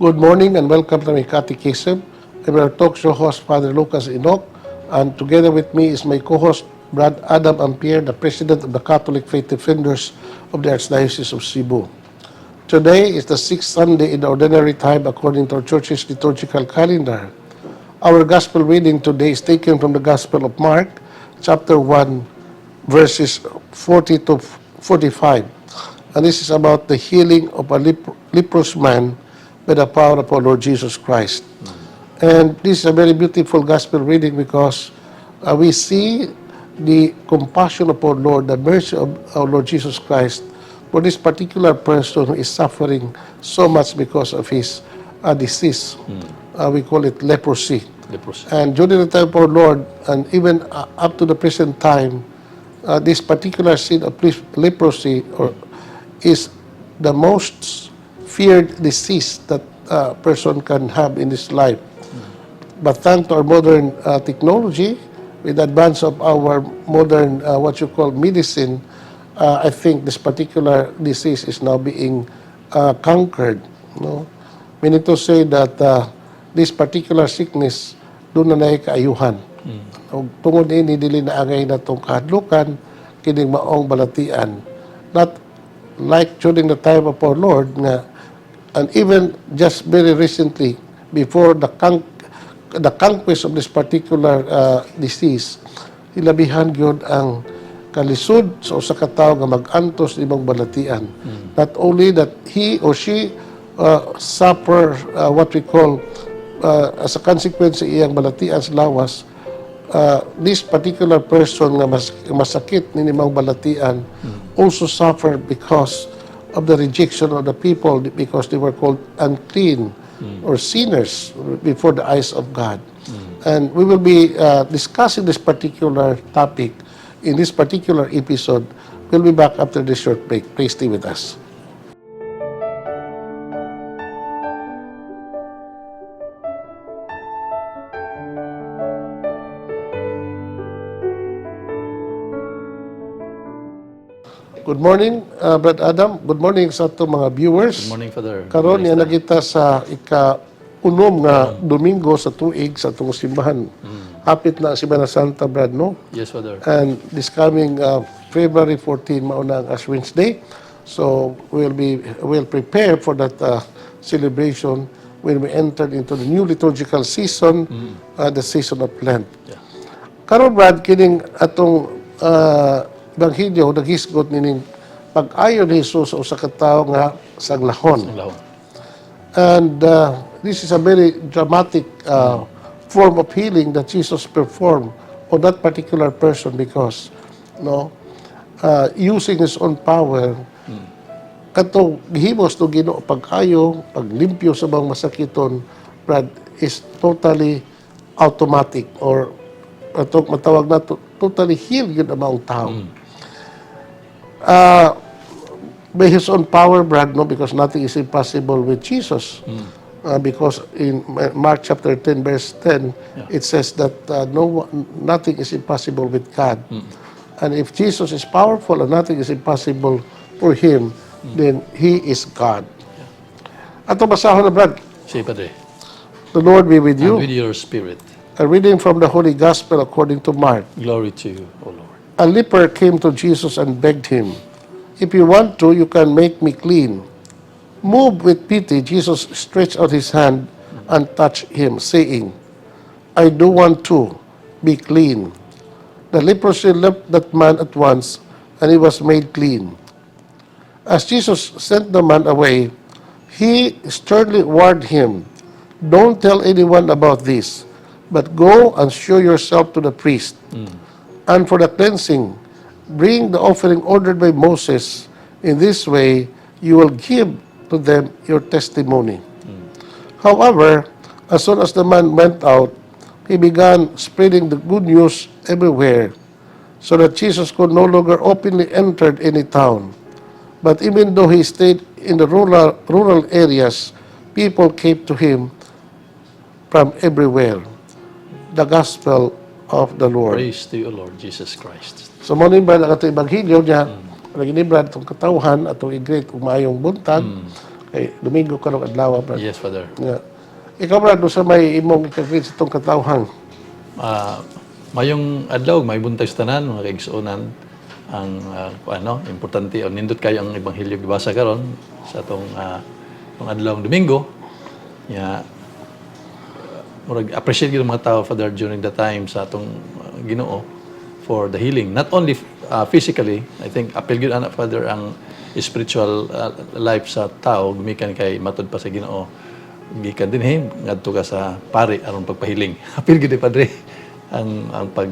Good morning and welcome to my catechism. I'm your talk show host, Father Lucas Enoch, and together with me is my co-host, Brad Adam Ampere, the President of the Catholic Faith Defenders of the Archdiocese of Cebu. Today is the sixth Sunday in the ordinary time according to our church's liturgical calendar. Our gospel reading today is taken from the Gospel of Mark, chapter 1, verses 40 to 45. And this is about the healing of a leprous man by the power of our Lord Jesus Christ. And this is a very beautiful gospel reading because we see the compassion of our Lord, the mercy of our Lord Jesus Christ for this particular person who is suffering so much because of his disease. We call it leprosy. Leprosy. And during the time of our Lord, and even up to the present time, this particular sin of leprosy is the most feared disease that a person can have in his life. But thanks to our modern technology, with the advance of our modern, what you call medicine, I think this particular disease is now being conquered. No? Meaning to say that this particular sickness, duna na kaayuhan. Og tungod ini, dili na angay natong kahadlukan kining maong balatian. Not like during the time of our Lord nga, and even just very recently before the conquest of this particular disease, hilabihan gyud ang kalisod sa usa ka tawo nga mag-antos sa imong balatian. Not only that he or she suffer what we call as a consequence sa iyang balatian sa lawas, this particular person nga masakit ni maong balatian also suffer because of the rejection of the people, because they were called unclean or sinners before the eyes of God. And we will be discussing this particular topic in this particular episode. We'll be back after this short break. Please stay with us. Good morning, Brad Adam. Good morning sa ato mga viewers. Good morning, Father. Karon niya kita sa ika-unom nga Domingo sa tuig sa atong simbahan. Hapit na ang Semana Santa, Brad, no? Yes, Father. And this coming February 14, mao na ang Ash Wednesday. So we'll prepare for that celebration when we enter into the new liturgical season, the season of Lent. Karon, Brad, kining atong ebanghelyo naghisgot nining pag-ayo ni Jesus sa usa ka tawo nga saglahon. Ang lahon. And this is a very dramatic form of healing that Jesus performed on that particular person because, no, using his own power, katong gihimos to Ginoo pag-ayo, paglimpyo sa mga masakiton, Brad, is totally automatic or atong matawag na to, totally healed yun ang mga tao. By his own power, Brad, no, because nothing is impossible with Jesus. Because in Mark chapter 10, verse 10, it says that no, nothing is impossible with God. And if Jesus is powerful and nothing is impossible for him, then he is God. Ato basahon na, Brad. Sige, Padre. The Lord be with you. And with your spirit. A reading from the Holy Gospel according to Mark. Glory to you, O Lord. A leper came to Jesus and begged him, "If you want to, you can make me clean." Moved with pity, Jesus stretched out his hand and touched him, saying, "I do want to be clean." The leprosy left that man at once, and he was made clean. As Jesus sent the man away, he sternly warned him, "Don't tell anyone about this, but go and show yourself to the priest. And for the cleansing, bring the offering ordered by Moses. In this way, you will give to them your testimony." However, as soon as the man went out, he began spreading the good news everywhere, so that Jesus could no longer openly enter any town. But even though he stayed in the rural areas, people came to him from everywhere. The Gospel of the Lord. Praise to you, Lord Jesus Christ. So mao ni, Brad, ang atong ebanghelyo niya, lagi ni, Brad, itong katawhan atong i-greet og maayong buntag. Kay Domingo karong adlaw, Brad. Yes, Father. Yeah. Ikaw, Brad, unsa may imong ika-greet sa atong katawhan? Mayong adlaw, may buntag sa tanan, mga kaigsuonan, ang ano, importante o nindot kayo ang ebanghelyo gibasa karon sa atong atong adlaw Domingo. Ya, murag appreciate gyud ang mga tao, Father, during the time sa atong Ginoo for the healing, not only physically. I think apil gyud ana, Father, ang spiritual life sa tao gumikan kay matud pa sa Ginoo, gikan dinhi ngadto ka sa pari aron pagpahiling. Apil gyud eh, Padre, ang pag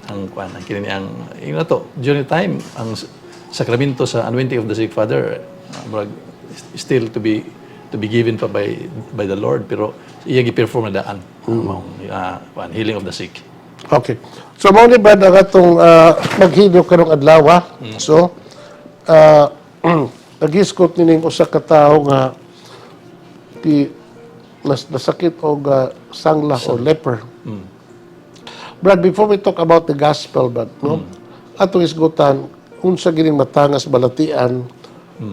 ang kuan ang kini ang ingna to during the time ang sakramento sa anointing of the sick, Father, murag still to be given pa by the Lord, pero iya gi-perform na daan ang maong kuan, healing of the sick. Okay. So, mao ni, Brad, ang atong maghilyo karong adlaw. So, nagisgot nining usa ka tawo nga ti nasakit og sangla o leper. Brad, before we talk about the gospel, Brad, no? Atong isgutan unsa gining matangas balatian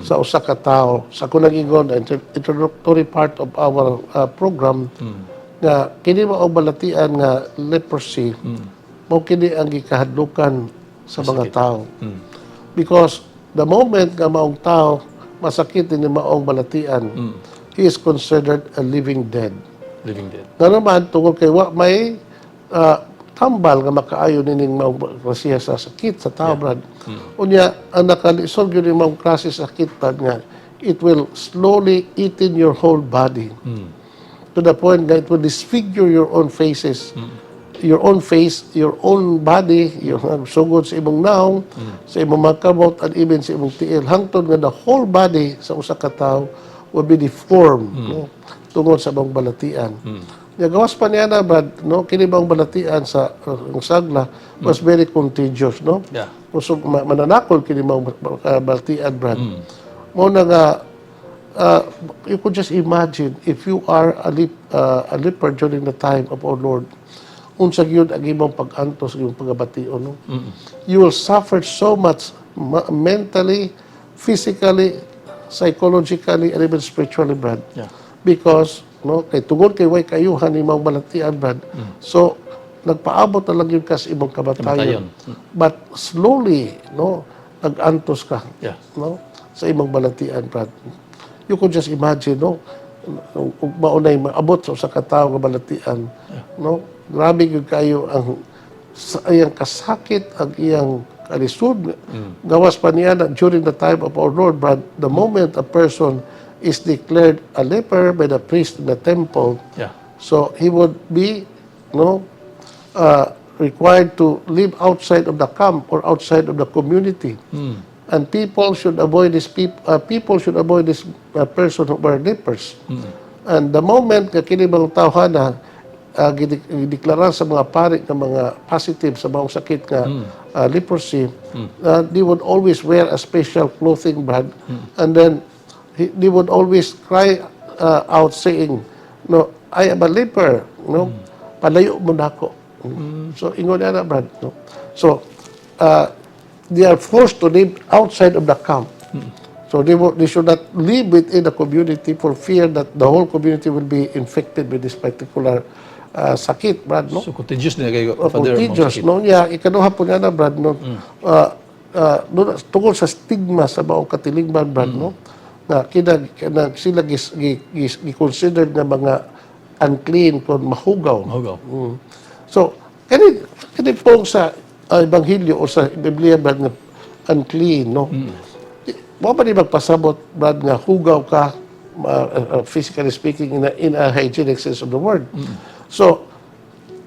sa usa ka tawo. Sa ako nag-ingon, the introductory part of our program, nga kini mao balatian nga leprosy, mao kini ang gikahadlukan sa mga tao. Because the moment nga maong tao masakit ni maong balatian, he is considered a living dead. Living dead. Nga naman, tungod kay wa may tambal nga makaayo nining maong klase sa sakit sa tao, Brad. Unya, ang nakalisod yun yung maong klase sa sakit, Brad, nga it will slowly eat in your whole body. To the point that it will disfigure your own faces. Your own face, your own body, yung sugod sa imong naong, sa imong mga kamot, and even sa imong tiil. Hangtod nga the whole body sa usa ka tawo will be deformed, no? Tungod sa maong balatian. Ya, gawas pa niya na, Brad, no? Kini bang balatian sa ang sagla was very contagious, no? Yeah. Kusog mananakol kini maong balatian, Brad. Mao na nga you could just imagine if you are a leper during the time of our Lord, unsa gyud ang imong pag-antos, imong pagabation, no? You will suffer so much mentally, physically, psychologically, and even spiritually, Brad. Because, no, kay tungod kay way kaayuhan ni maong balatian, Brad. So, nagpaabot na lang yun ka sa imong kamatayon. Kamatayon. But slowly, no, nag-antos ka, no, sa imong balatian, Brad. You could just imagine, no, ug maunay maabot sa usa ka tawo nga balatian, no, grabe gyud kayo ang sa iyang kasakit, ang iyang kalisod. Gawas pa niya na during the time of our Lord, Brad, the moment a person is declared a leper by the priest in the temple, so he would be, no, required to live outside of the camp or outside of the community. And people should avoid this person who are lepers. And the moment nga kini bang tawhana gideklara sa mga pari nga mga positive sa maong sakit nga leprosy, they would always wear a special clothing, Brad, and then they would always cry out saying, "No, I am a leper, no? Palayo mo nako." So ingon na, Brad, no? So they are forced to live outside of the camp. So they should not live within the community for fear that the whole community will be infected with this particular sakit, Brad, no? So contagious na kayo, Oh, Father, ang contagious, sakit. no? Yeah, ikaduha po niya na, Brad, no? No, tungkol sa stigma sa maong katilingban, Brad, no? Na kina, na sila gi-considered na mga unclean kung mahugaw. Mahugaw. So, kani po sa Ebanghelyo o sa Biblia, Brad, nga unclean, no? Mo ba ni magpasabot, Brad, nga hugaw ka, physically speaking, in a hygienic sense of the word? So,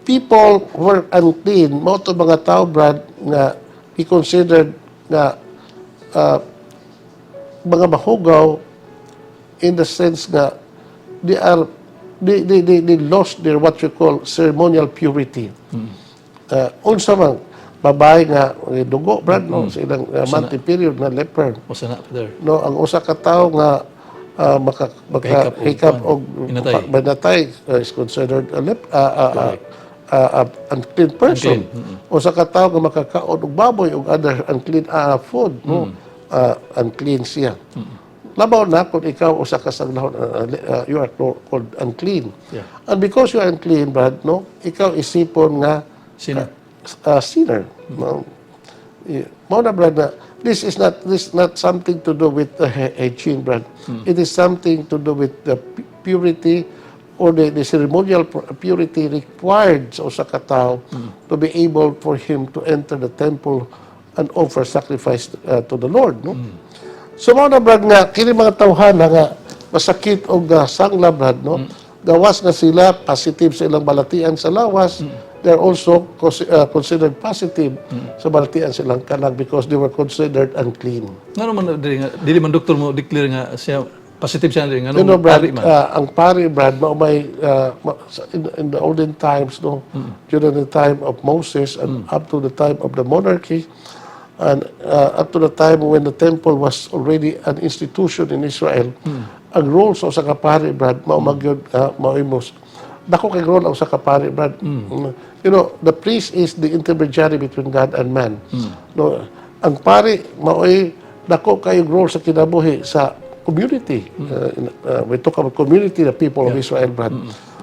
people who are unclean, mao to mga tao, Brad, nga i-considered nga mga mahugaw in the sense nga they are they lost their what you call ceremonial purity. Unsa man babae nga dugo, Brad, no, sa ilang monthly period na leper. Usa na, Father. No, ang usa ka tawo nga maka Makahikap og makahikap kuan, og inatay. Manatay is considered a unclean person. Unclean. Usa ka tawo nga makakaon og baboy og other unclean food, no, unclean siya. Labaw na kung ikaw usa ka sanglahon, you are called unclean. And because you are unclean, Brad, no, ikaw isipon nga Sinner. Sinner. No? Yeah. Mao na, Brad, na this is not something to do with the hygiene, Brad. It is something to do with the purity or the ceremonial purity required sa usa ka tawo to be able for him to enter the temple and offer sacrifice to the Lord, no? So mao na, Brad, nga kini mga tawhana nga masakit og sangla, Brad, no? Gawas na sila positive sa ilang balatian sa lawas, they're also considered positive sa balatian sa ilang kalag because they were considered unclean. Ngano man dili nga dili man doktor mo declare nga siya positive siya dili ngano You know, Brad, pari man? Ang pari, Brad, mao may in the olden times, no, during the time of Moses and up to the time of the monarchy, and up to the time when the temple was already an institution in Israel, ang role sa usa ka pari, Brad, mao magyud mao most dako kay role ang usa ka pari, Brad. The priest is the intermediary between God and man. No, ang pari maoy dako kay role sa kinabuhi sa community. We talk about community, the people of Israel, Brad.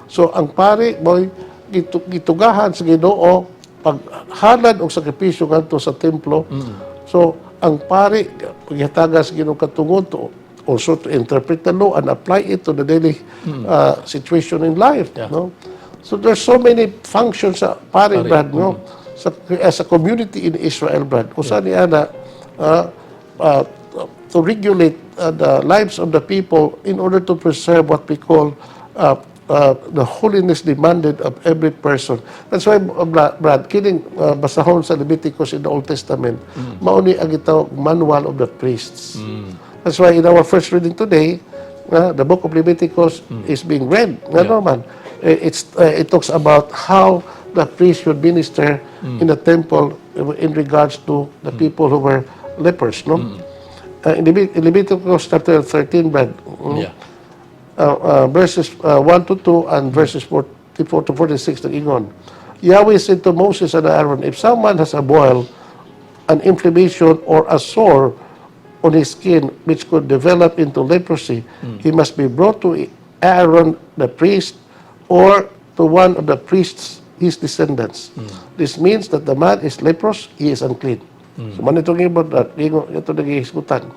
So ang pari mo'y gitugahan sa Ginoo paghalad og sakripisyo ngadto sa templo. So ang pari gihatagan sa Ginoo katungod to also to interpret the law and apply it to the daily situation in life, no? So there's so many functions sa pari, Brad, no? Sa as a community in Israel, Brad. Usa ni ana to regulate the lives of the people in order to preserve what we call the holiness demanded of every person. That's why, Brad, kining basahon sa Leviticus in the Old Testament, mao ni ang gitawag manual of the priests. That's why in our first reading today, the book of Leviticus is being read. Nga naman, it talks about how the priest should minister in the temple in regards to the people who were lepers, no? In Leviticus chapter 13, Brad, verses 1 to 2 and verses 44 to 46 nag-ingon. Yahweh said to Moses and Aaron, "If someone has a boil, an inflammation, or a sore on his skin which could develop into leprosy, he must be brought to Aaron the priest or to one of the priests, his descendants. This means that the man is leprous, he is unclean." So man itong ibon that ito nagihisgutan.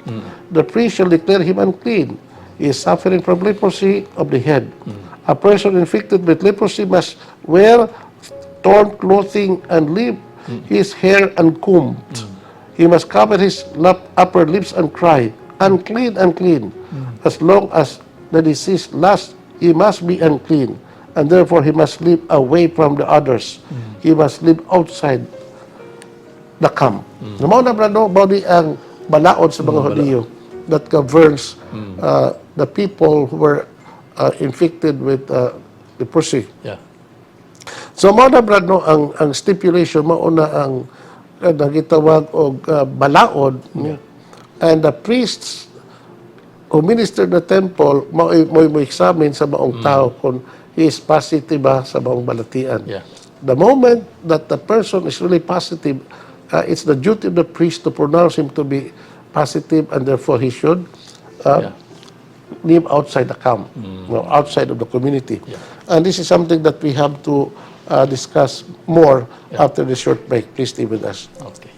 "The priest shall declare him unclean. He is suffering from leprosy of the head. A person infected with leprosy must wear torn clothing and leave his hair uncombed. He must cover his upper lips and cry, 'Unclean, unclean.' As long as the disease lasts, he must be unclean, and therefore he must live away from the others. He must live outside the camp." Mm. Mao na, brad, no, mao ni ang balaod sa mga Hudiyo that governs the people who were infected with leprosy. So mao na, brad, no, ang stipulation mao na ang nagitawag og balaod, and the priests who ministered the temple mao mo examine sa maong tao kung he is positive ba sa maong balatian. The moment that the person is really positive, it's the duty of the priest to pronounce him to be positive and therefore he should live outside the camp, outside of the community. And this is something that we have to discuss more after the short break. Please stay with us. Okay.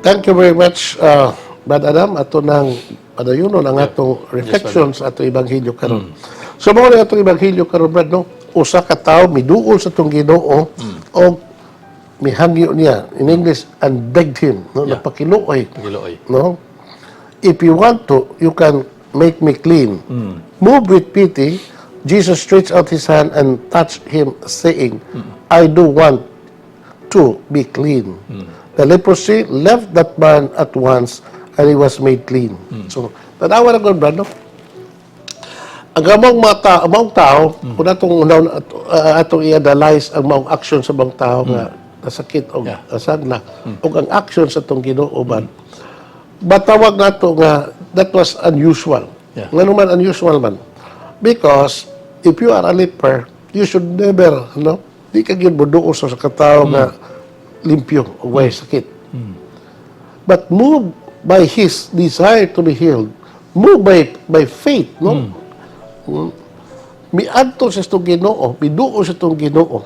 Thank you very much, Brad Adam. Ato nang padayunon ang atong reflections sa atong ebanghelyo karon. So mao na atong ebanghelyo karon, Brad, no? Usa ka tawo miduol sa atong Ginoo og mihangyo niya, in English, and begged him, no? Napakiluoy. Giluoy. No? "If you want to, you can make me clean." Moved with pity, Jesus stretched out his hand and touched him, saying, "I do want to be clean." The leprosy left that man at once and he was made clean. So, tanawa na gud, Brad, no? Ang among mga tao, ang maong tao, kung atong atong i-analyze ang maong action sa maong tao nga nasakit og sangla, ug ang action sa atong Ginoo man, batawag nato nga that was unusual. Ngano man unusual man? Because if you are a leper, You should never, no? Di ka gyud moduol sa katao nga limpyo o way sakit. But moved by his desire to be healed, moved by faith, no? Miadto sa itong Ginoo, miduol sa itong Ginoo.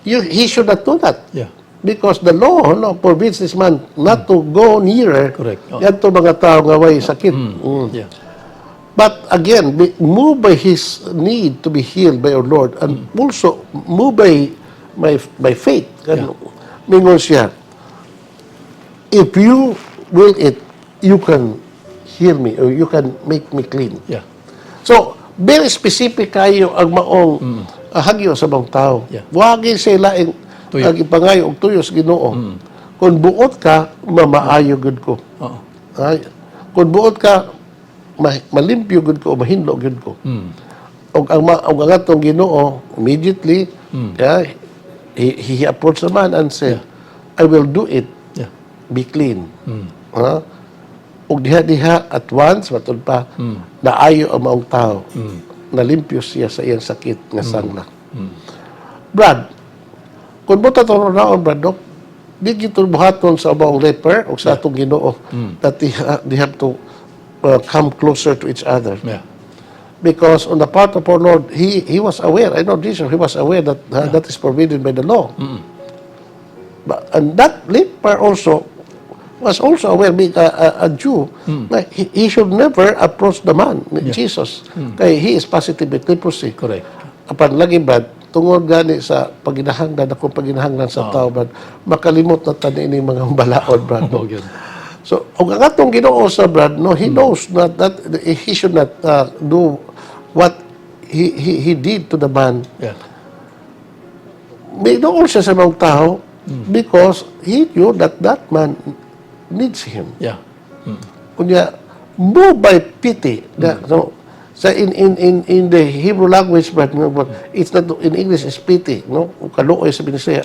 He should not do that. Because the law, no, forbids this man not to go nearer Correct. Oh. Yadto mga tao nga way sakit. But again, moved by his need to be healed by our Lord and also moved by faith. Yeah. Mingon siya, "If you will it, you can heal me or you can make me clean." So, very specific kayo ang maong hagyo sa mga tao. Wagi sila laing Tuyo. Ang ipangayo og tuyo sa Ginoo. "Kung buot ka, mamaayo gud ko." Ay, "Kung buot ka, malimpyo gud ko o mahinlo gud ko." Og ang atong Ginoo immediately, yeah, he approached the man and said, "I will do it. Be clean." Ha? Og diha-diha at once matud pa naayo ang maong tao. Nalimpyo siya sa iyang sakit nga sangla. Brad, kung buta to naon, Brad, no, di gito buhaton sa maong leper o sa atong Ginoo that they have to come closer to each other. Because on the part of our Lord, he was aware. I know Jesus, he was aware that that is forbidden by the law. And that leper also was also aware, being a Jew, na he should never approach the man, Jesus. Kay he is positive with leprosy. Correct. Apan lagi, Brad, tungod gani sa paginahanglan ako paginahanglan sa tao, Brad, makalimot na tani ini mga balaod, Brad, no? Oh, gyud. So, og ang atong Ginoo sa, Brad, no, he knows not that he should not do what he did to the man. May doon siya sa mga tao because he knew that that man needs him. Kunya, moved by pity. Na, so, sa in the Hebrew language, but, no, but it's not in English, it's pity, no? Kaluoy sa Binisaya.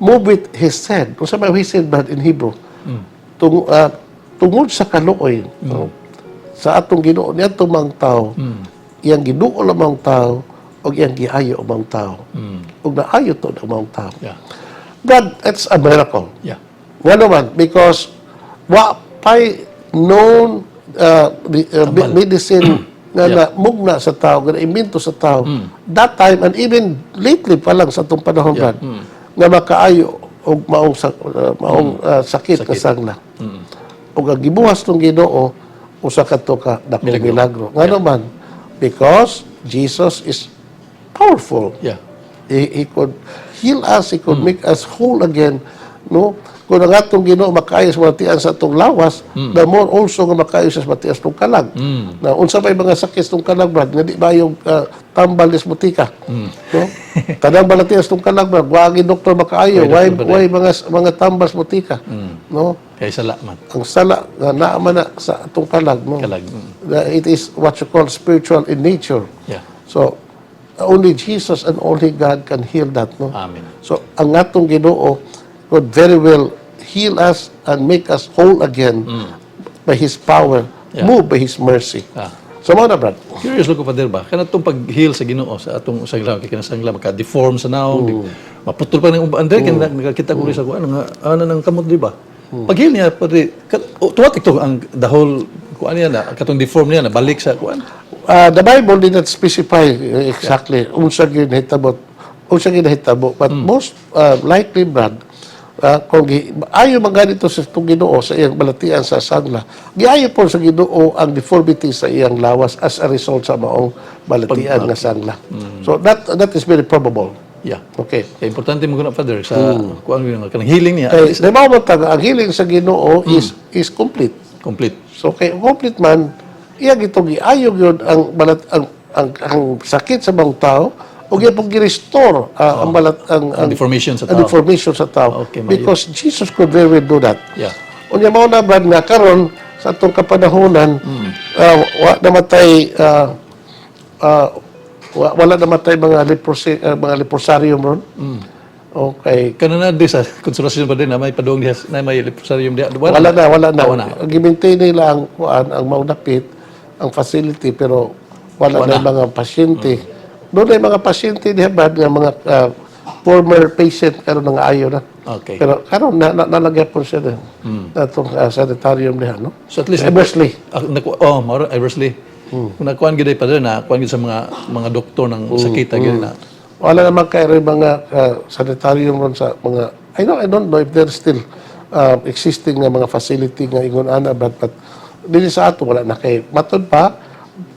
Move with his said. Kung sa may he said, but in Hebrew, tungod sa kaluoy, no, sa atong Ginoo niadto mang tao, iyang giduol ang mga tao ug iyang giayo ang mga tao. Ug naayo to ang mga tao. God, it's a miracle. Nga naman, because wa pa'y known medicine nga na mugna sa tao, nga naimbento sa tao. That time, and even lately pa lang sa atong panahon, Brad, nga makaayo og maong sakit nga sangla. Ug ang gibuhat tong Ginoo usa ka to ka dakong milagro. Milagro. Nga naman, because Jesus is powerful. He could heal us, He could make us whole again. No? Kung ang atong Ginoo makaayo sa balatian sa atong lawas, the more also nga makaayo sa balatian sa atong kalag. Na unsa pa'y mga sakit sa atong kalag, Brad, nga di ba yung tambal sa botika? No? Tanang balatian sa atong kalag, Brad, wa ang doktor makaayo, Way why, doktor pa why mga tambal sa botika? No? Kay sala man. Ang sala nga naa man na sa atong kalag, no? Kalag. It is what you call spiritual in nature. So, only Jesus and only God can heal that, no? Amen. So, ang atong Ginoo could very well heal us and make us whole again by His power, moved by His mercy. So, mao na, Brad. Curious lang ko, Father, ba? Kana itong pag-heal sa Ginoo sa atong sangla, kay kinasangla maka-deform sa naong, maputol pa ng uban. Andre, kaya nakakita ko rin sa kuan nga ano nang kamot, di ba? Pag-heal niya, padre, automatic to ang the whole kuan niya na katong deform niya na balik sa kuan. The Bible did not specify exactly unsa gyud nahitabo, unsa gyud nahitabo, but most likely, Brad, kung ayo man ganito sa itong Ginoo sa iyang balatian sa sangla, giayo po sa Ginoo ang deformity sa iyang lawas as a result sa maong balatian nga sangla. So that is very probable. Okay. Kaya importante mo guna, Father, sa kuan nga kanang healing niya. Kay di ba mo ta ang healing sa Ginoo is complete. Complete. So kay complete man, iya gito giayo gyud ang balat ang sakit sa mga tao ug iya pong gi-restore ang balat ang ang deformation sa ang tao. Deformation sa tao. Okay, maayo. Because Jesus could very well do that. Unya mao na, Brad, nga karon sa atong kapanahonan, wa namatay wala namatay mga leprosy, mga leprosarium ron. Okay. Kana na di sa Consolacion pa din na may padung diha na may leprosarium diha. Wala na, wala na. Wala na. Gi-maintain nila ang kuan, ang maunapit, ang facility, pero wala Wala na mga pasyente. Doon ay mga pasyente diha ba nga mga former patient karon nga ayo na. Pero karon na nalagyan po siya na atong sanitarium diha, no? So at least Eversley. Ah, oh, mao Eversley. Kung nakuan gid pa na kuan gid sa mga doktor ng sakit gyud na. Wala naman kay rin mga sanitarium ron sa mga I don't know if there's still existing nga mga facility nga ingon ana, but dinhi sa ato wala na kay matud pa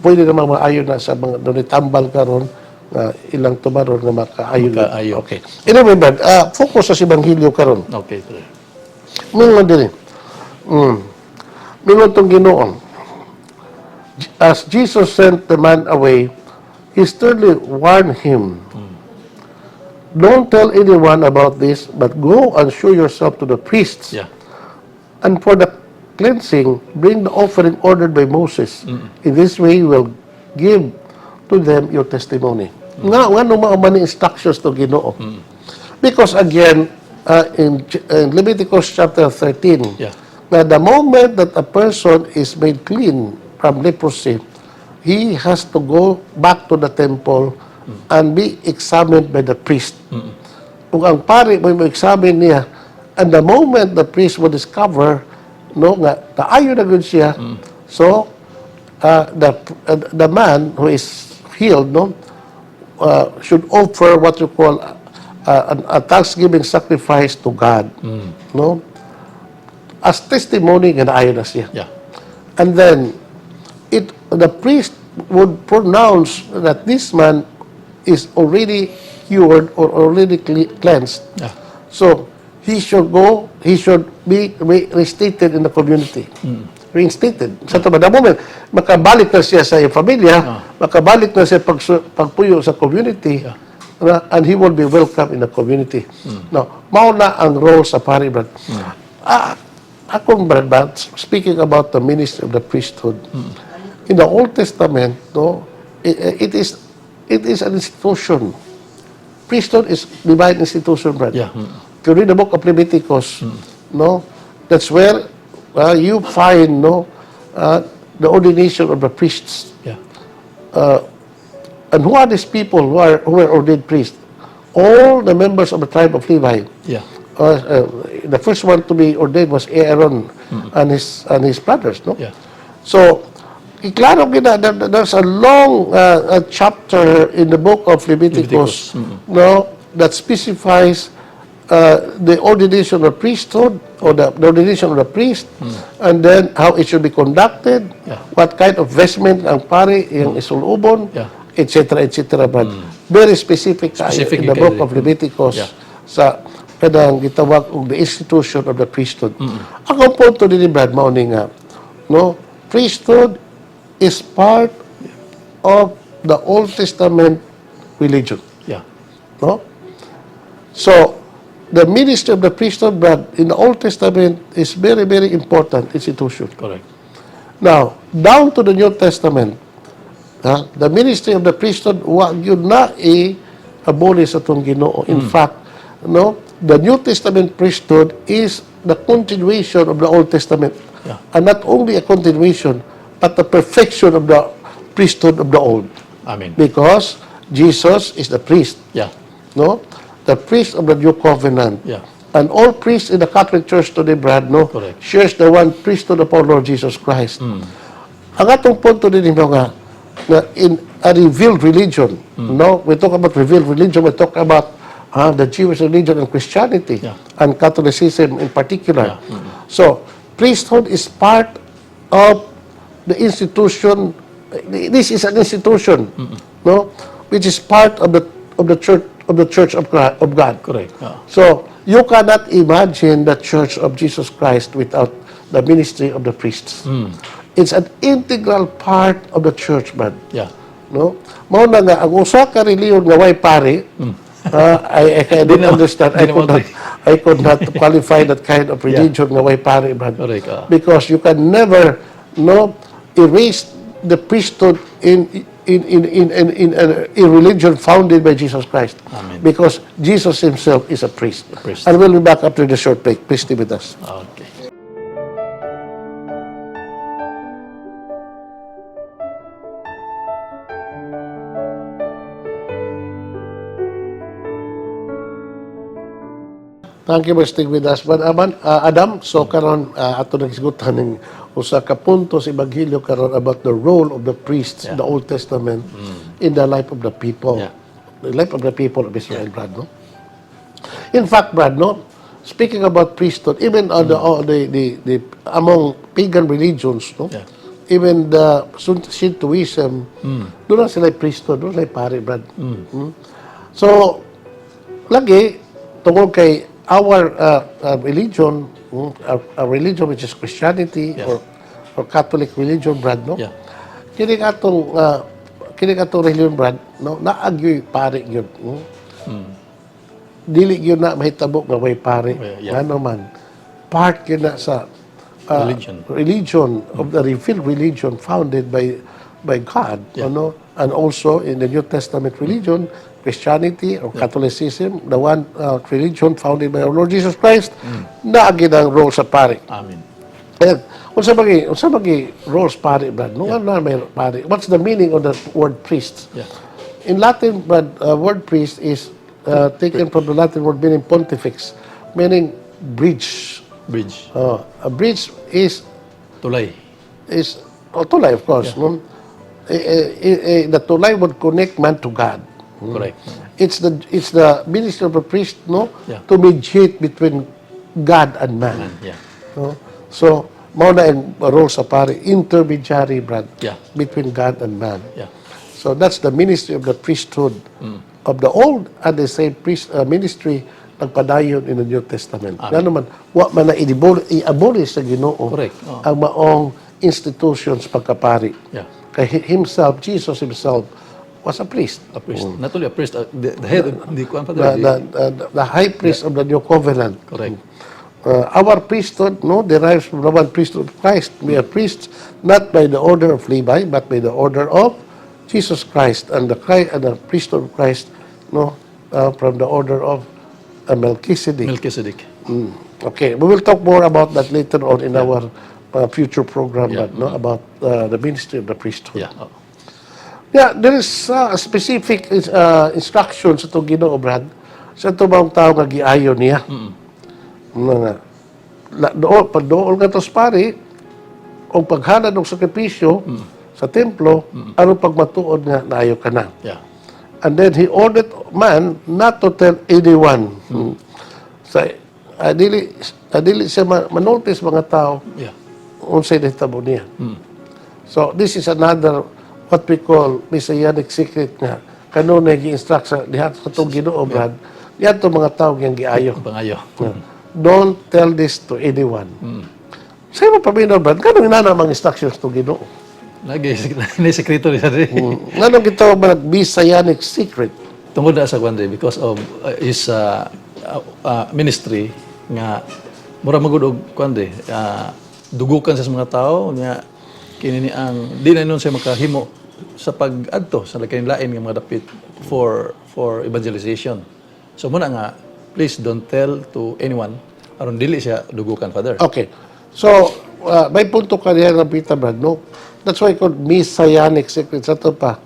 pwede naman maayo na sa mga doon tambal karon nga ilang tumaron nga makaayo na. Makaayo. Okay. Anyway, Brad, focus sa ebanghelyo karon. Okay, Father. Mingon diri. Mingon tong Ginoo. As Jesus sent the man away, he sternly warned him. "Don't tell anyone about this, but go and show yourself to the priests. And for the cleansing, bring the offering ordered by Moses. In this way, you will give to them your testimony." Nga no mao man ni instructions to Ginoo? Because again, in Leviticus chapter 13, na the moment that a person is made clean from leprosy, he has to go back to the temple and be examined by the priest. Kung ang pari mo examine niya, and the moment the priest will discover, no, nga, naayo na gud siya, so, the man who is healed, no, should offer what you call a thanksgiving sacrifice to God, no, as testimony nga naayo na siya. And then, the priest would pronounce that this man is already cured or already cleansed. So, he should go, he should be reinstated in the community. Reinstated. Sa ba, the moment, makabalik na siya sa iyang pamilya, makabalik na siya pagpuyo sa community, na, and he will be welcome in the community. Now, mao na ang role sa pari, Brad. Ah, akong Brad, ba, speaking about the ministry of the priesthood, in the Old Testament, no, it is an institution. Priesthood is divine institution, Brad. If you read the book of Leviticus, no, that's where you find, no, the ordination of the priests. And who are these people who were ordained priests? All the members of the tribe of Levi. The first one to be ordained was Aaron and his brothers, no? Yeah. So, iklaro gina, there's a long chapter in the book of Leviticus, Leviticus, no, that specifies the ordination of priesthood or the ordination of the priest, and then how it should be conducted, what kind of vestment ang pari yung isulubon, etc., etc. But very specific, kaayo Specific in the kaayo. book of Leviticus sa kanang gitawag og the institution of the priesthood. Ang punto din ni Brad mao ni nga, no, priesthood is part of the Old Testament religion. No? So, the ministry of the priesthood, Brad, in the Old Testament is very, very important institution. Correct. Now, down to the New Testament, ha, the ministry of the priesthood wa gyud na i-abolish sa atong Ginoo. In fact, no, the New Testament priesthood is the continuation of the Old Testament. And not only a continuation, but the perfection of the priesthood of the old. Amen. Because Jesus is the priest, no? The priest of the new covenant. And all priests in the Catholic Church today, Brad, no, Correct. Shares the one priesthood of our Lord Jesus Christ. Ang atong punto din nga, na in a revealed religion, no? We talk about revealed religion, we talk about the Jewish religion and Christianity and Catholicism in particular. So, priesthood is part of the institution. This is an institution, no, which is part of the church of God. Correct. Ah. So, you cannot imagine the Church of Jesus Christ without the ministry of the priests. It's an integral part of the church, man. No? Mao na nga ang usa ka relihiyon nga way pari, I don't understand. Di naman I could not qualify that kind of religion nga way pari, man. Correct, ah. Because you can never, no, erase the priesthood in religion founded by Jesus Christ. Amen. Because Jesus himself is a priest. Priest. And we'll be back after the short break. Please stay with us. Okay. Thank you for staying with us. But Aman, Adam, so karon ato naghisgutan ning usa ka punto sa Ebanghelyo karon about the role of the priests in the Old Testament in the life of the people. The life of the people of Israel, Brad, no? In fact, Brad, no, speaking about priesthood, even on the among pagan religions, no, even the Shintoism, duna sila priesthood, duna sila pari, Brad. So, lagi, tungod kay our religion, our religion which is Christianity or Catholic religion, Brad, no? Yeah. Kini atong religion, Brad, no, naa gyoy pari gyud. Dili gyud na mahitabo nga way pari. Ngano man, part gyud na sa religion. Religion of the revealed religion founded by God, ano? And also in the New Testament religion, Christianity or Catholicism, the one religion founded by our Lord Jesus Christ, naa gyud ang role sa pari. Amen. Ayan. Unsa ba gi roles pari, Brad? No, ano na may pari? What's the meaning of the word priest? Yeah. In Latin, Brad, word priest is taken from the Latin word meaning pontifex, meaning bridge. Bridge. A bridge is Tulay. Is oh, tulay, of course. No? The tulay would connect man to God. Correct. It's the ministry of a priest, no, Yeah. to mediate between God and man. No? So, mao na ang role sa pari, intermediary, Brad, between God and man. So that's the ministry of the priesthood of the Old and the same priest ministry nagpadayon in the New Testament. Ngano man, wa man na i-abolish sa Ginoo Correct. Oo. Ang maong institutions pagkapari. Kay himself, Jesus himself, was a priest. A priest. Not only a priest, the head of the kuan, Father, The high priest of the New Covenant. Correct. Our priesthood, no, derives from the one priesthood of Christ. We are priests not by the order of Levi, but by the order of Jesus Christ, and the Christ and the priesthood of Christ, no, from the order of Melchizedek. Melchizedek. Okay, we will talk more about that later on in our future program, but, no, about the ministry of the priesthood. Oo. Yeah, there is specific instruction sa itong Ginoo, Brad, sa itong mga tao nga giayo niya. Nga nga. La, dool, pag dool nga tos pari, o paghalad ng sakripisyo sa templo, aron pagmatuod nga naayo ka na. And then he ordered man not to tell anyone. Sa dili siya manotice mga tao unsay nahitabo niya. So this is another what we call messianic secret nga kanunay gi-instruct sa diha sa atong Ginoo, Brad. Diha mga tao nga giayo. Pangayo. Yeah. Don't tell this to anyone. Sa imo paminaw, Brad, kanang inana mga instructions to Ginoo? Lagi ni sekreto ni sa diri. Nganong gitawag man messianic secret? Tungod na sa kwan because of his ministry nga mura magud og kwan dugukan sa mga tao nga kini ni ang di na nun siya makahimo sa pag-adto sa lain lain nga mga dapit for evangelization. So muna nga please don't tell to anyone aron dili siya dugukan, Father. Okay. So, may punto ka diyan ng Peter, Brad, no? That's why called messianic secret. Sa ito pa,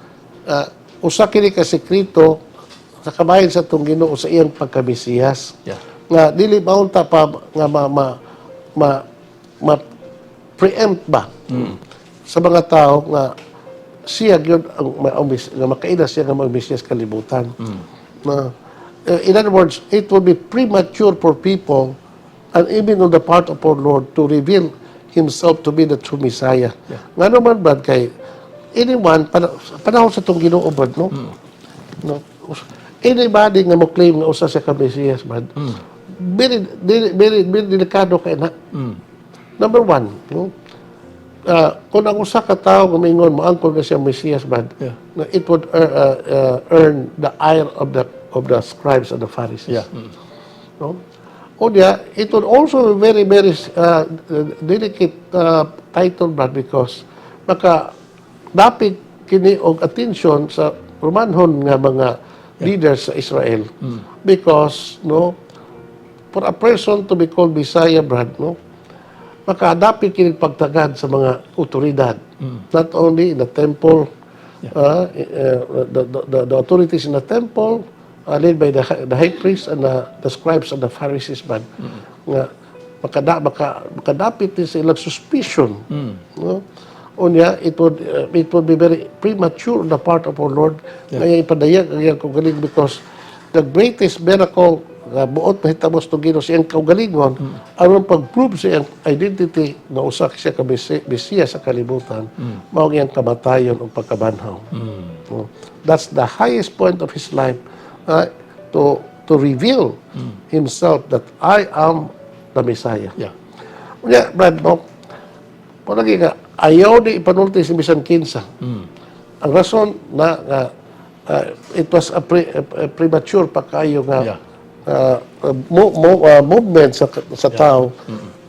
usa kini ka sekreto sa kabahin sa itong Ginoo sa iyang pagkamisiyas. Nga dili maunta pa nga ma preempt ba sa mga tao nga siya gyud ang nga makaila siya nga mag-Mesiyas kalibutan. Na, in other words, it will be premature for people and even on the part of our Lord to reveal himself to be the true Messiah. Ngano man, Brad, kay anyone, panahon sa itong Ginoo, Brad, no? No? Anybody nga mo claim nga usa siya ka Mesiyas, Brad, very, very, very, very delikado kay na. Number one, no? Kung ang usa ka tawo nga moingon moangkon na siya Mesiyas, Brad, na it would earn the ire of the scribes and the Pharisees. No? Unya, it would also be very, very delicate title, Brad, because maka dapit kini og attention sa Romanhon nga mga leaders sa Israel. Because, no, for a person to be called Messiah, Brad, no, makadapit kini pagtagad sa mga otoridad. Not only in the temple, the authorities in the temple, led by the high priest and the scribes and the Pharisees man nga makadapit din sa ilang suspicion, no? Unya it would be very premature on the part of our Lord nga iyang ipadayag ang iyang kaugalingon, because the greatest miracle nga buot mahitabo sa Ginoo sa iyang kaugalingon aron pag-prove sa iyang identity nga usa siya ka Mesiya sa kalibutan mao ang iyang kamatayon ug pagkabanhaw. No? That's the highest point of his life, to reveal himself that I am the Messiah. Unya, Brad, no, palagi nga, ayaw ni ipanulti si bisan kinsa. Ang rason na nga, it was a premature pa kayo nga movement sa tao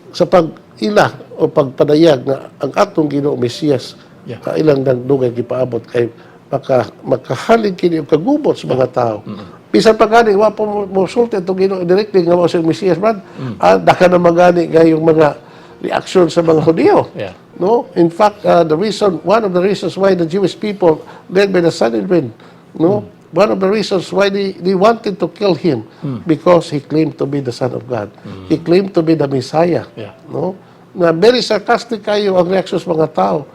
sa pag-ila o pagpadayag nga ang atong Ginoo Mesiyas kailang nang dugay gipaabot kay makahalin kini og kagubot sa mga tao. Bisan pa gani wa pa mo sulti atong Ginoo directly nga mao siya Mesiyas, Brad. Daka na magani gayong mga reaksyon sa mga Hudiyo. No? In fact, the reason, one of the reasons why the Jewish people, led by the Sanhedrin, no, one of the reasons why they wanted to kill him, because he claimed to be the Son of God. He claimed to be the Messiah. No? Na very sarcastic kayo ang reaksyon sa mga tao.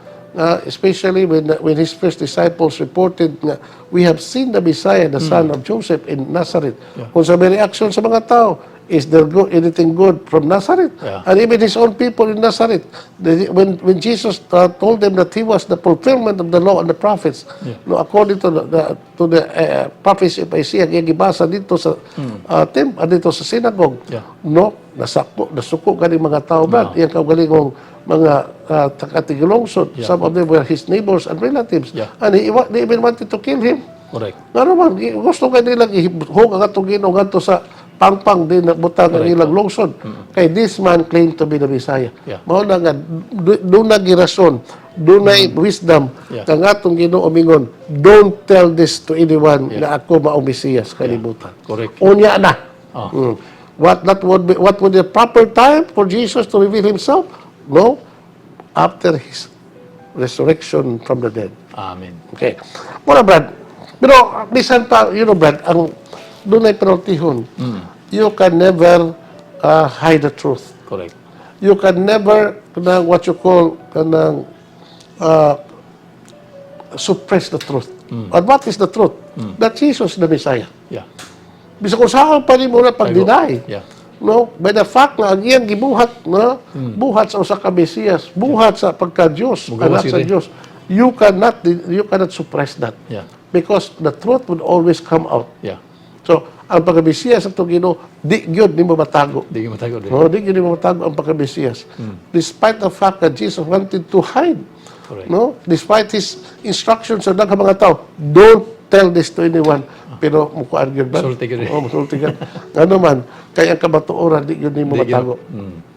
Especially when his first disciples reported nga, "We have seen the Messiah, the son of Joseph in Nazareth." Kung sa may reaction sa mga tao, "Is there anything good from Nazareth?" And even his own people in Nazareth, when Jesus told them that he was the fulfillment of the law and the prophets, no, according to the prophecy of Isaiah, nga gibasa dito sa dito sa synagogue, no, nasuko ganing mga tao ba, iyang kaugalingong mga taga-tigilungsod. Some of them were his neighbors and relatives. And they even wanted to kill him. Nga naman, gusto ka nilang ihog ang atong Ginoo ngadto sa pangpang din na butang ang ilang lungsod. Kay this man claimed to be the Messiah. Mao na nga doon na girason, dunay wisdom kang atong Ginoo mingon, "Don't tell this to anyone na ako mao Mesiyas kalibutan." Unya na. What would the proper time for Jesus to reveal himself? No, after his resurrection from the dead. Amen. Okay. Muna, Brad. Pero bisan pa, Brad, ang dunay penaltihon. You can never hide the truth. You can never kanang what you call kanang suppress the truth. And what is the truth? That Jesus is the Messiah. Bisa kung saan pa nimo na pag-deny. No, by the fact na ang iyang gibuhat, no, buhat sa usa ka Mesiyas, buhat sa pagka-Diyos, Mugawas anak sa sila. Diyos. You cannot suppress that. Because the truth would always come out. So, ang pagka-Mesiyas sa atong Ginoo, di gyud nimo matago. Di gyud matago di. No, di gyud nimo matago ang pagka-Mesiyas. Despite the fact that Jesus wanted to hide. No? Despite his instructions sa daghang mga tao, "Don't tell this to anyone." Pero mukuan gyud ba? Sulti gyud eh. Oo, musulti gyud. Ngano man, kay ang kamatuoran di gyud nimo Di gyud. Matago.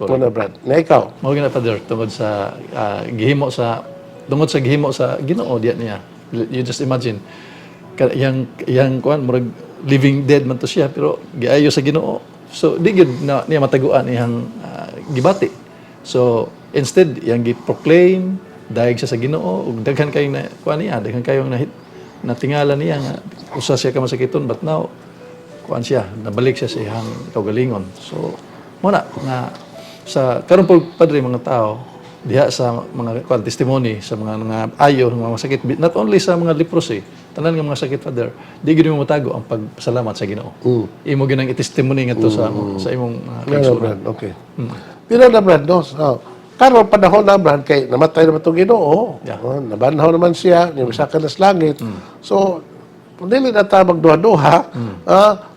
Muna, Brad. Na ikaw. Mao gyud na, Father, tungod sa gihimo sa tungod sa gihimo sa Ginoo diya niya. You just imagine yang kuan, murag living dead man to siya, pero giayo sa Ginoo. So di gyud na niya mataguan iyang gibati. So instead iyang gi-proclaim dayag siya sa Ginoo ug daghan kayong na kuan niya, daghan kayong natingala niya nga usa siya ka masakiton, but now kuan siya, nabalik siya sa iyang kaugalingon. So mo na nga sa karon po, Padre, mga tao diha sa mga kuan, testimony sa mga ayo mga masakit, not only sa mga leprosy, tanan nga mga sakit, Father, di gyud mo matago ang pagpasalamat sa Ginoo. Imo gyud ang i-testimony ngadto sa imong Nga na, kaigsuonan. Brad. Okay. Pero na, Brad, no? So, karon panahon na, Brad, kay namatay naman itong Ginoo. Oh, nabanhaw naman siya, nimisaka na sa langit. So, dili na ta magduha-duha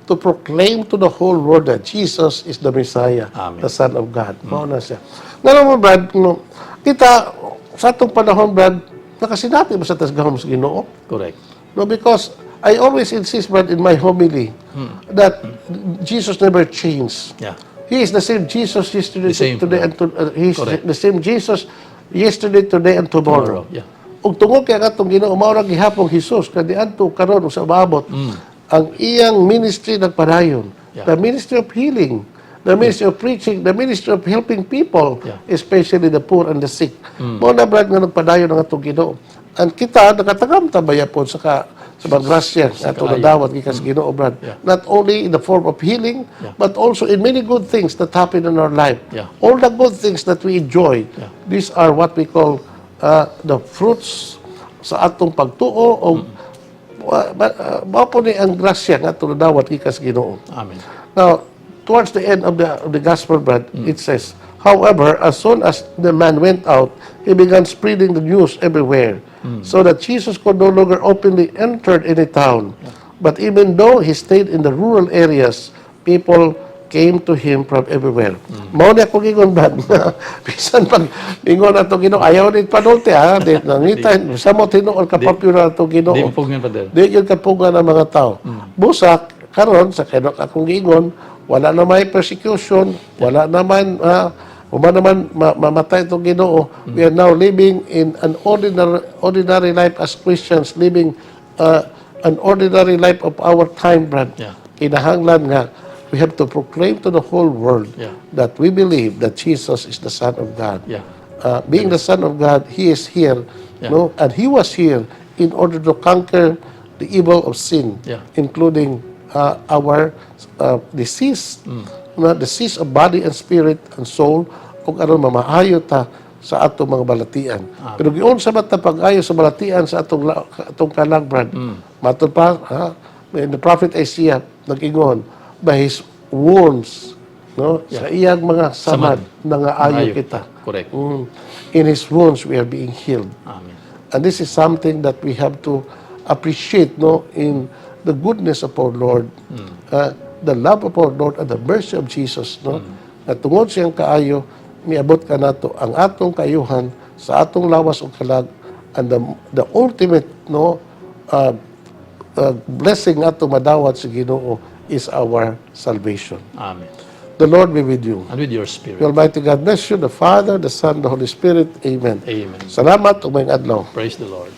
to proclaim to the whole world that Jesus is the Messiah, Amen. The Son of God. Mao na siya. Nga naman, Brad, no, kita, sa atong panahon, Brad, nakasinati ba sa tas gahom sa Ginoo? Correct. No, because I always insist, Brad, in my homily, that Jesus never changed. He is the same Jesus yesterday, The same, today, and he is the same Jesus yesterday, today, and tomorrow. Tomorrow, yeah. Ug tungod kay ang atong Ginoo mao ra gihapong Jesus kaniadto, karon, ug sa umaabot, ang iyang ministry nagpadayon. The ministry of healing, the ministry of preaching, the ministry of helping people, especially the poor and the sick. Mao na, Brad, nga nagpadayon ang atong Ginoo. And kita nakatagam ta bayapon sa ka Sa mga grasya nga atong kaayo. Nadawat gikan sa Ginoo, Brad. Not only in the form of healing, but also in many good things that happen in our life. All the good things that we enjoy, these are what we call the fruits sa atong pagtuo o mao po ni ang grasya nga atong nadawat gikan sa Ginoo. Amen. Now, towards the end of the gospel, Brad, it says, "However, as soon as the man went out, he began spreading the news everywhere, so that Jesus could no longer openly enter any town. But even though he stayed in the rural areas, people came to him from everywhere." Mao ni ako giingon, Brad. Bisan pag ingon ato Ginoo, ayaw ni panulti ha, di nangita sa mo tinuod ka popular ato Ginoo. Di mapugngan, Father. Di gyud kapugngan ang mga tao. Busa karon sa kay akong giingon, wala na may persecution, wala naman human naman mamatay itong Ginoo. We are now living in an ordinary life as Christians, living an ordinary life of our time, Brad. Kinahanglan nga we have to proclaim to the whole world that we believe that Jesus is the Son of God. Being the Son of God, He is here, no? And He was here in order to conquer the evil of sin, including our disease, na disease of body and spirit and soul, kung aron mamaayo ta sa atong mga balatian. Pero giunsa ba ta pag-ayo sa balatian sa atong kalag, Brad? Matod pa, ha? In the prophet Isaiah, nag-ingon, by his wounds, no? Sa iyang mga samad, nangaayo Maayo. Kita. Correct. In his wounds, we are being healed. Amen. And this is something that we have to appreciate, no, in the goodness of our Lord, the love of our Lord, and the mercy of Jesus, no? Na tungod siyang kaayo, miabot ka nato ang atong kaayuhan sa atong lawas o kalag, and the ultimate, no, blessing ato madawat sa Ginoo is our salvation. Amen. The Lord be with you. And with your spirit. The Almighty God bless you, the Father, the Son, the Holy Spirit. Amen. Amen. Salamat ug maayong adlaw. Praise the Lord.